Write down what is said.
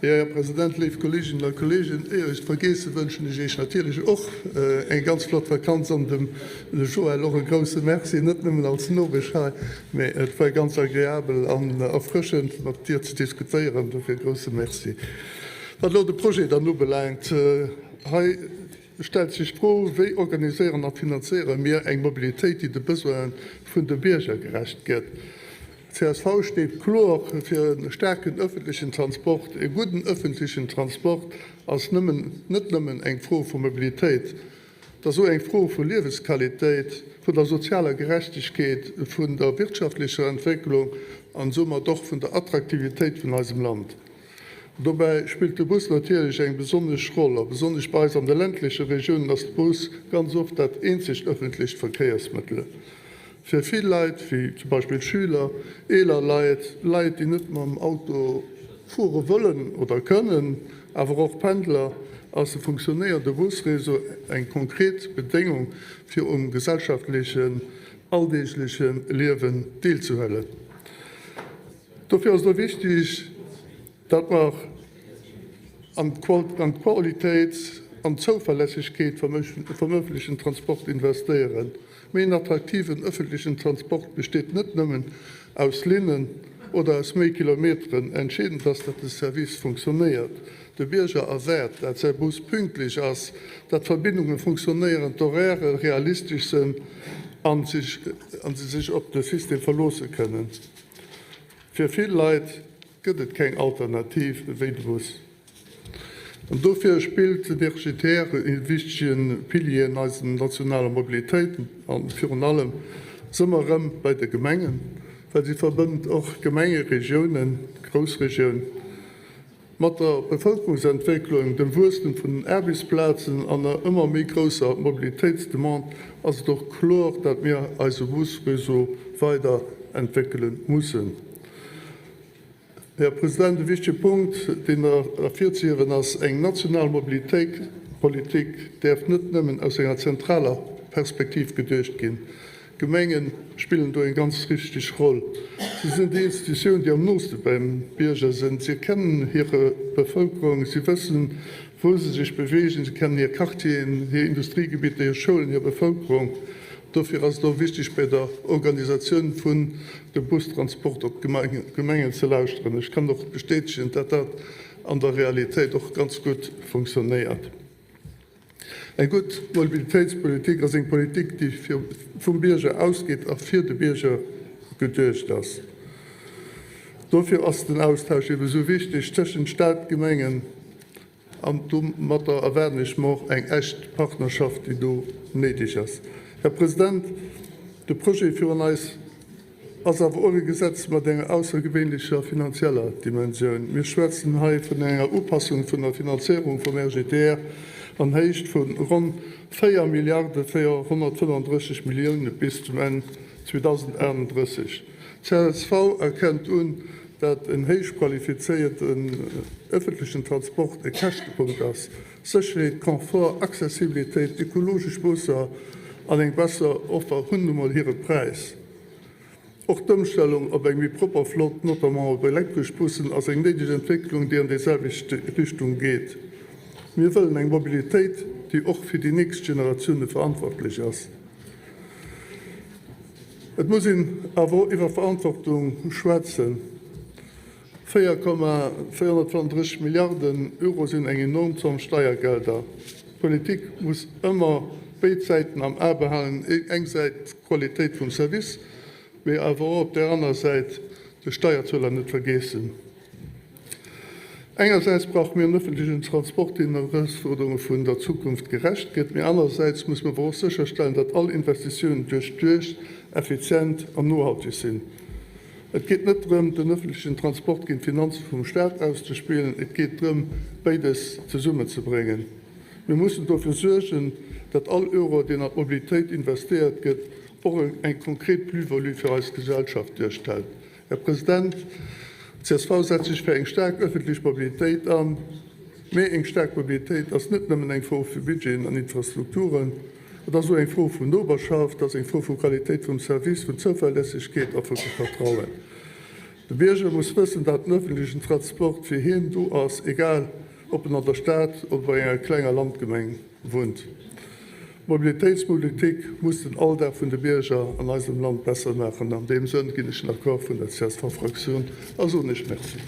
Jo, Här President, léif Kolleeginnen a Kolleegen, éier ech et vergeesse wënschen ech Iech natierlech och eng ganz flott Vakanz an dem Joël och e grouse Merci, net nëmmen als Nopesch hei, mä et war ganz agreabel an erfrëschend mat dir ze diskutéieren, dofir e grouse Merci. Wat elo de Projet dann ubelaangt, hei stellt sech d'Fro, Wéi organiséieren a finanzéiere mir eng Mobilitéit, déi de Besoine vun de Bierger gerecht gëtt? Csv steet kloer fir e staarken ëffentlechen Transport. E gudden ëffentlechen Transport ass nëmmen net nëmmen eng Fro vu Mobilitéit, et ass och eng Fro vu Liewesqualitéit, vun der sozialer Gerechtegkeet, vun der wirtschaftlecher Entwécklung an soumat och vun der Attraktivitéit vun eisem Land. Dobäi spillt de Bus natierlech eng besonnesch Roll a besonnesch bei eis an de ländleche Regiounen ass de Bus ganz oft dat eenzegt ëffentlecht Verkéiersmëttel. Fir vill Leit, wéi zum Beispill Schüler, eeler Leit, Leit déi net mam Auto fuere wëllen oder kënnen, awer och Pendler, ass e funktionéierende Busreseau eng konkret Bedéngung fir um gesellschaftlechen alldeegleche Liewen deelzehuelen. Dofir ass et och wichtig, datt mer an d'Qualitéit an d'Zouverlässegkeet vum ëffentlechen Transport investéieren. Mee en attraktiven ëffentlechen Transport besteet net nëmmen aus Linnen oder aus méi Kilometeren. Entscheedend ass, datt de Service funktionéiert. De Bierger erwaart, dat säi Bus pünktlech ass, dat d'Verbindunge funktionéieren, d'Horairë realistesch sënn a se sech op de System verloosse kënnen. Fir vill Leit gëtt et keng Alternativ wéi de Bus. An dofir spillt den RGTR e wichtege Pilier an eiser nationaler Mobilitéit a virun allem se mer erëm bei de Gemengen, well si verbënnt och Gemenge, Regiounen, Groussregioun. Mat der Bevëlkerungsentwécklung, dem Wuesstem vun den Aarbechtsplazen an der ëmmer méi grousser Mobilitéitsdemande ass et och kloer, dat mir eise Busreseau weider entwéckele mussen. Här President, e wichtege Punkt, deen ervirzehiewen ass, Eng national Mobilitéitpolitik däerf net nëmmen aus enger zentraler Perspektiv geduecht ginn. D'Gemenge spillen do eng ganz wichteg Roll. Si sinn déi Institutioun, déi am nooste beim Bierger sinn. Si kennen hir Bevëlkerung, si wëssen, wou se sech beweegen, si kennen hir Quartieren, hir Industriegebitter, hir Schoulen, hir Bevëlkerung. Dofir ass et och wichteg, bei der Organisatioun vun dem Bustransport op d'Gemengen ze lauschteren. Ech kann och bestätegen, datt dat an der Realitéit och ganz gutt funktionéiert. Eng gutt Mobilitéitspolitik ass eng Politik, déi vum Bierger ausgeet a fir de Bierger geduecht ass. Dofir ass den Austausch ebe sou wichteg tëschent Staat, Gemengen an domatter erwaarden ech mer och eng echt Partnerschaft, déi do néideg ass. Här President, de Projet virun eis Ass awer och e Gesetz mat enger aussergewéinlecher finanzieller Dimensioun. Mir schwätzen hei vun enger Upassung vun der Finanzéierung vum RGTR an Héicht vu ronn 4 Milliarde 435 Millioune bis zum Enn 2038. D'CSV erkennt un, dat en héich qualifizéierten ëffentlechen Transport e Käschtepunkt ass. Sécherheet, Confort, Accessibilitéit, ökologesch Busser an eng besser Offer hunn nu mol hire Präis. Och d'Ëmstellung op eng méi propper Flott, notamment op elektresch Bussen, ass eng néideg Entwécklung, déi an déi selwecht Richtung geet. Mir wëllen eng Mobilitéit, déi och fir déi nächst Generatioune verantwortlech ass. Et muss een awer och iwwer Verantwortung schwätzen. 4,435 Milliarden Euro sinn eng enorm Zomm Steiergelder. D'Politik muss ëmmer béid Säiten am A behalen, eng Säit d'Qualitéit vum Service, mee awer och op där aner Säit de Steierzueler net vergeessen. Engersäits brauche mir en ëffentlechen Transport, deen den Erausfuerderunge vun der Zukunft gerecht gëtt, mee anerersäits muss mer awer och sécherstellen, datt all Investitiounen duerchduecht, effizient an nohalteg sinn. Et geet net drëm, den ëffentlechen Transport géint d'Finanze vum Staat auszespillen. Et geet drëm, béides zesummenzebréngen. Mir mussen dofir suergen, datt all Euro, deen an d'Mobilitéit investéiert gëtt, och eng konkret Plus-value fir eis Gesellschaft duerstellt. Här President, csv setzt sech fir eng staark ëffentlech Mobilitéit an. Mee eng staark Mobilitéit ass net nëmmen eng Fro vu Budgeten an Infrastrukturen. Et ass och eng Fro vun Noperschaft, et ass eng Fro vu Qualitéit vum Service, vun Zouverlässegkeet a vu Vertrauen. De Bierger muss wëssen, datt den öffentlichen Transport fir hien do ass, egal ob en an der Stad oder bei enger klenger Landgemeng wunnt. D'Mobilitéitspolitik muss den Alldag vun de Bierger an eisem Land besser maachen. An deem Sënn ginn ech den Accord vun der CSV-Fraktioun a soen Iech Merci.